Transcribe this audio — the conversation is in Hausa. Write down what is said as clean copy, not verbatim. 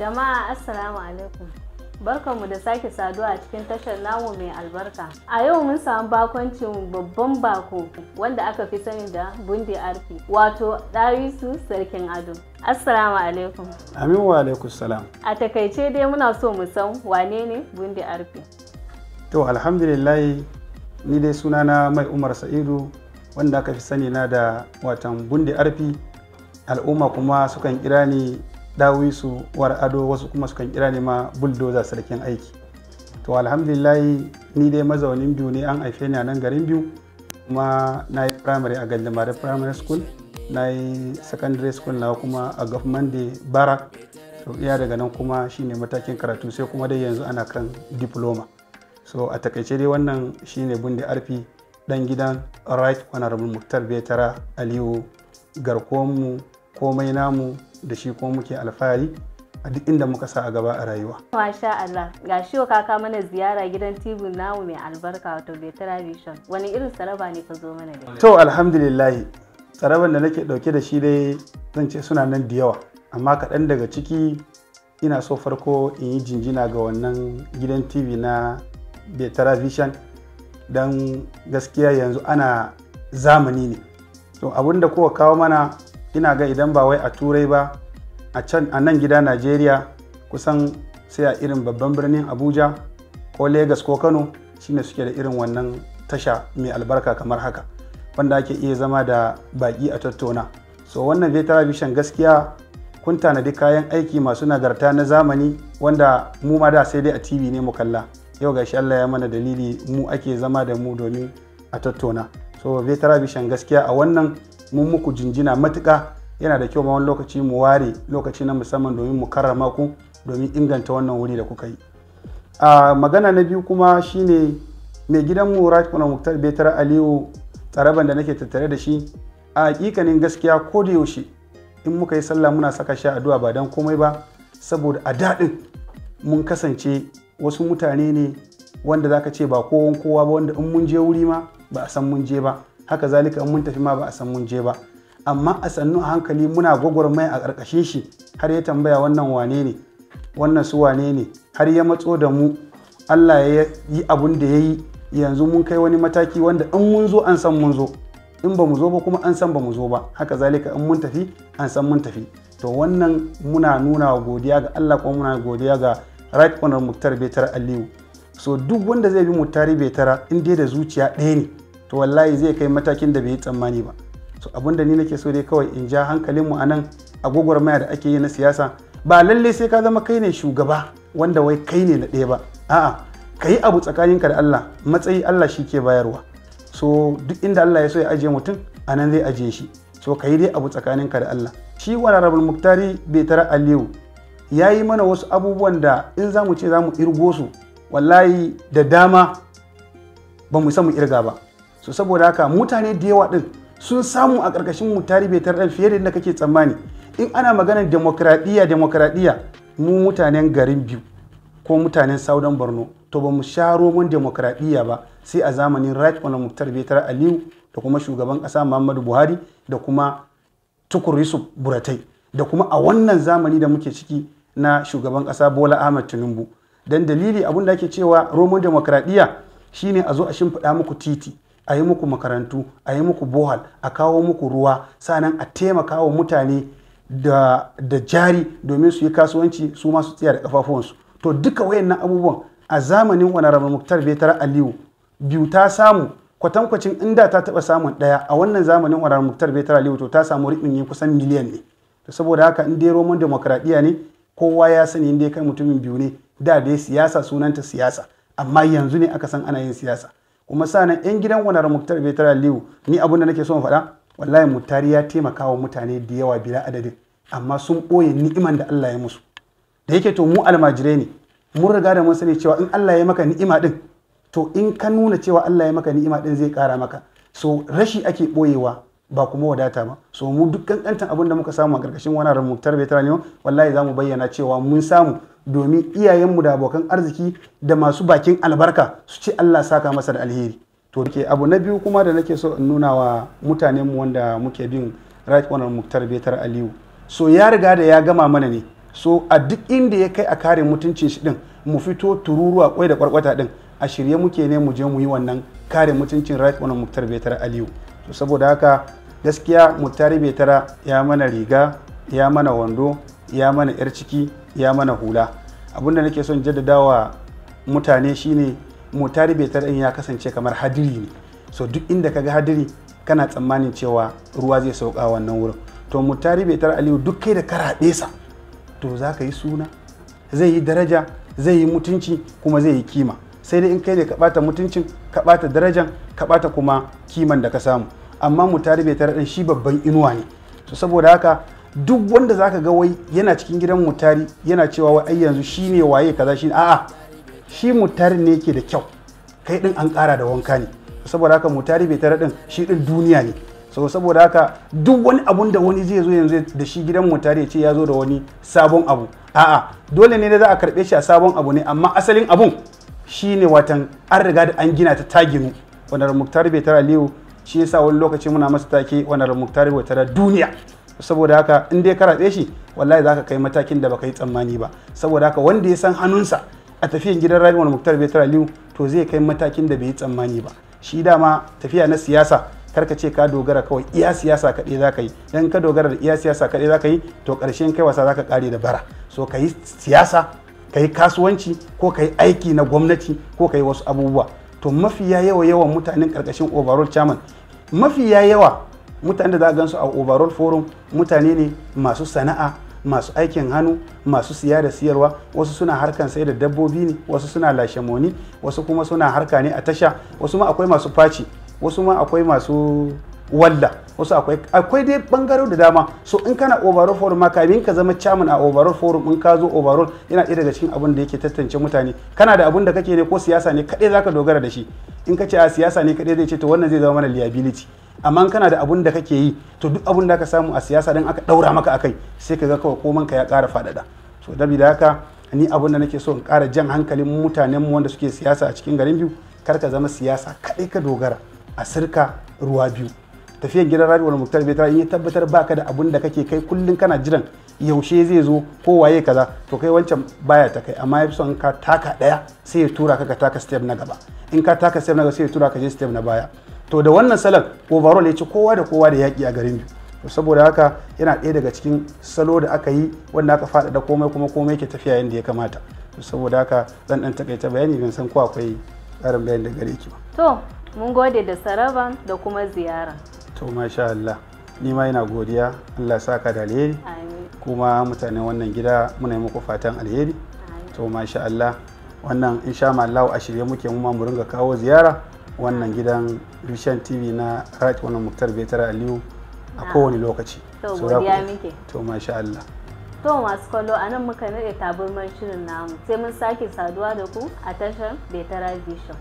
Jama'a, Assalamu alaikum. Barkanmu da sake saduwa a cikin tashar namu mai albarka. A yau mun samu bakoncin babban bako wanda aka fi sani da Bundi Arfi, wato Ɗawisu Sarkin Ado. Assalamu alaikum. Amin wa alaikum salam. A takaice dai muna so mu san wane ne Bundi Arfi. To, alhamdulillah, ni dai sunana Mai Umar Sa'idu, wanda aka fi sani na da watan Bundi Arfi. Al'umma kuma sukan kira ni Dawisu War Ado, wasu kuma sukan kira ni ma Bulldozer Sarkin Aiki. To, alhamdulillah, ni dai mazaunin Biu ne, an haife ni a nan garin Biu, kuma na yi primary a Galdamare Primary School, na yi secondary school na kuma a Government Day Barak. To, iya daga nan kuma shine matakin karatu, sai kuma dai yanzu ana kan diploma. So a takaice dai wannan shine Bundi Arfi, dan gidan Right Honorable Muktar Betara Aliyu, garkuwanmu, komai namu, da shi kuma muke alfahari a duk inda muka sa a gaba a rayuwa. Masha Allah, ga shi ka kawo mana ziyara gidan TV namu mai albarka, wato Betara Vision. Wani irin tsaraba ne ka zo mana da? To, alhamdulillah, tsaraban da nake dauke da shi dai zan ce suna nan da yawa, amma kaɗan daga ciki, ina so farko in yi jinjina ga wannan gidan TV na Betara Vision, don gaskiya yanzu ana zamani ne. To, abin da kuka kawo mana, ina ga idan ba wai a Turai ba, a can a nan gida Najeriya, kusan sai a irin babban birnin Abuja ko Lagos ko Kano shine suke da irin wannan tasha mai albarka kamar haka, wanda ake iya zama da baki a tattauna. So wannan Betara Vision, gaskiya kun tanadi kayan aiki masu nagarta na zamani, wanda mu ma da sai dai a TV ne mu kalla. Yau gashi Allah ya mana dalili, mu ake zama da mu domin a tattauna. So Betara Vision, gaskiya a wannan mun muku jinjina matuƙa. Yana da kyau ma wani lokaci mu ware lokaci na musamman domin mu karrama ku, domin inganta wannan wuri da kuka yi. A magana na biyu kuma shine mai gidanmu Right Honorable Muktar Betara Aliyu. Tsaraban da nake tattare da shi, a hakikanin gaskiya, ko da yaushe in muka yi sallah muna saka shi addu'a, ba don komai ba saboda a daɗin mun kasance wasu mutane ne wanda zaka ce ba kowan kowa ba, wanda in mun je wuri ma ba a san mun je ba, haka zalika in mun tafi ma ba a san mun je ba. Amma a sannu a hankali muna gwagwarmaya a ƙarƙashin shi, har ya tambaya wannan wane ne, wannan su wane ne, har ya matso da mu. Allah ya yi abun da ya yi, yanzu mun kai wani mataki wanda in mun zo an san mun zo, in ba mu zo ba kuma an san ba mu zo ba, haka zalika in mun tafi an san mun tafi. To, wannan muna nuna godiya ga Allah, kuma muna godiya ga Right Honorable Muktar Betara Aliyu. So duk wanda zai bi Muktari Betara, in dai da zuciya ɗaya ne, to wallahi zai kai matakin da bai yi tsammani ba. So abin da ni nake so dai kawai in ja hankalinmu a nan, a gwagwarmaya da ake yi na siyasa, ba lalle sai ka zama kai ne shugaba wanda wai kai ne na ɗaya ba. A'a, ka yi abu tsakaninka da Allah, matsayi Allah shi ke bayarwa. So duk inda Allah ya so ya ajiye mutum, a nan zai ajiye shi. So ka yi dai abu tsakaninka da Allah. Shi Honorable Muktari Betara Aliyu ya yi mana wasu abubuwan da in za mu ce za mu irgo su, wallahi da dama ba mu san mu irga ba. So saboda haka mutane da yawa din sun samu a ƙarƙashin Muktari Betara ɗin fiye da inda kake tsammani. In ana maganar demokradiyya, demokradiyya, mu mutanen garin Biu ko mutanen Southern Borno, to ba mu sha romon demokradiyya ba sai a zamanin Right Honorable Muktar Betara Aliyu da kuma shugaban ƙasa Muhammadu Buhari da kuma Tukur Yusuf Buratai, da kuma a wannan zamani da muke ciki na shugaban ƙasa Bola Ahmed Tinubu. Dan dalili, abin da ake cewa romon demokradiyya shine a zo a shimfiɗa muku titi, a yi muku makarantu, a yi muku borehole, a kawo muku ruwa, sannan a taimaka wa mutane da jari domin su yi kasuwanci, su ma su tsaya da kafafuwansu. To, duka wayannan abubuwan a zamanin Honorable Muktar Betara Aliyu, Biu ta samu kwatankwacin inda ta taba samun daya, a wannan zamanin Honorable Muktar Betara Aliyu to ta samu riɓin yi kusan miliyan ne. To saboda haka in dai roman demokradiyya ne, kowa ya sani in dai kai mutumin Biu ne. Da dai siyasa sunanta siyasa, amma yanzu ne aka san ana yin siyasa. Kuma sanan yan gidan Honorable Muktar Betara Aliyu, ni abin da nake so in faɗa, wallahi Muktari ya taimaka wa mutane da yawa bila adadin, amma sun ɓoye ni'iman da Allah ya musu. Da yake to mu almajirai ne, mun riga da mun sani cewa in Allah ya maka ni'ima din, to in ka nuna cewa Allah ya maka ni'ima din, zai kara maka. So rashi ake ɓoyewa, ba kuma wadata ba. So mu duk kankantan abin da muka samu a ƙarƙashin wannan Muktar Betara ne, wallahi za mu bayyana cewa mun samu, domin iyayenmu da abokan arziki da masu bakin albarka su ce Allah saka masa da alheri. To, ke abu na biyu kuma da nake so in nuna wa mutanenmu wanda muke bin Right Honorable Muktar Betara Aliyu, so ya riga da ya gama mana ne. So a duk inda ya kai a kare mutuncin shi din, mu fito tururuwa kwai da kwarkwata din, a shirye muke ne mu je mu yi wannan kare mutuncin Right Honorable Muktar Betara Aliyu. To saboda haka gaskiya Muktari Betara ya mana riga, ya mana wando, ya mana yar ciki, ya mana hula. Abinda nake son jaddadawa mutane shine Muktari Betara din ya kasance kamar hadiri ne. So duk inda kaga hadiri kana tsammanin cewa ruwa zai sauka wannan wurin. To Muktari Betara Aliyu duk kai da karaɗe sa, to za ka yi suna, zai yi daraja, zai yi mutunci, kuma zai yi kima. Sai dai in kai ne ka bata mutuncin, ka bata darajan, ka bata kuma kiman da ka samu. Amma Muktari Betara din shi babban inuwa ne. To saboda haka duk wanda zaka ga wai yana cikin gidan Muktari yana cewa wai ai yanzu shine waye kaza shine, a'a, shi Muktari ne yake da kyau, kai din an ƙara da wanka ne. Saboda haka Muktari Betara din shi din duniya ne. So saboda haka duk wani abun da wani zai zo yanzu da shi gidan Muktari ya ce ya zo da wani sabon abu, a'a, dole ne da za a karɓe shi a sabon abu ne, amma asalin abun shine watan an riga da an gina ta ginu. Wannan Muktari Betara Aliyu shi yasa wani lokaci muna masa take wannan Muktari Betara duniya. Saboda haka in dai ka rabe shi, wallahi zaka kai matakin da baka yi tsammani ba. Saboda haka wanda ya san hannunsa a tafiyan gidan Rabi'u Muktar Betara Aliyu, to zai kai matakin da bai yi tsammani ba. Shi dama tafiya na siyasa, karka ce ka dogara kawai iya siyasa kaɗai za ka yi. Dan ka dogara da iya siyasa kaɗai za ka yi, to ƙarshen kai wasa za ka ƙare da bara. So ka yi siyasa, ka yi kasuwanci, ko ka yi aiki na gwamnati, ko ka yi wasu abubuwa. To mafiya yawa yawan mutanen ƙarƙashin overall chairman, mafiya yawa mutanen da za a gansu a overall forum mutane ne masu sana'a, masu aikin hannu, masu siya da siyarwa. Wasu suna harkan sai da dabbobi ne, wasu suna lashe moni, wasu kuma suna harka ne a tasha, wasu ma akwai masu faci, wasu ma akwai masu walla, wasu akwai dai bangaro da dama. So in kana overall forum ma, kamin ka zama chairman a overall forum, in ka zo overall yana ɗaya daga cikin abin da yake tantance mutane. Kana da abin da kake ne ko siyasa ne kaɗai zaka dogara da shi? In ka ce a siyasa ne kaɗai, zai ce to wannan zai zama mana liability. Amma kana da abun da kake yi, to duk abun da ka samu a siyasa dan aka daura maka akai, sai ka ga kawai koman ka ya ƙara faɗaɗa. So da haka ni abun da nake so in ƙara jan hankalin mutanen mu wanda suke siyasa a cikin garin Biu, kar ka zama siyasa kaɗai ka dogara, a sirka ruwa biyu. Tafiyan gidan Rabi'u Muktar Betara, in ya tabbatar baka da abun da kake kai, kullun kana jiran yaushe zai zo ko waye kaza, to kai wancan baya ta kai. Amma yafi son ka taka daya, sai ya tura ka ka taka step na gaba. In ka taka step na gaba, sai ya tura ka je step na baya. To da wannan salon overall ya ci kowa da kowa da yaƙi a garin Biu. To saboda haka yana ɗaya daga cikin salo da aka yi wanda aka faɗaɗa komai, kuma komai ke tafiya yadda ya kamata. To saboda haka zan ɗan takaita bayani, ban san ko akwai ƙarin bayani da gare ki ba. To mun gode da saraban da kuma ziyara. To masha Allah, ni ma ina godiya, Allah ya saka da alheri. Amin. Kuma mutanen wannan gida muna yi muku fatan alheri. Amin. To masha Allah, wannan insha Allah a shirye muke mu ma mu ringa kawo ziyara wannan gidan Vision TV na Right Honorable Muktar Betara Aliyu a kowane lokaci. To So za ku godiya iya. muke. To masha Allah. To masu kallo, a nan muka naɗe taburmar shirin namu, sai mun sake saduwa da ku a tashar Betara Vision.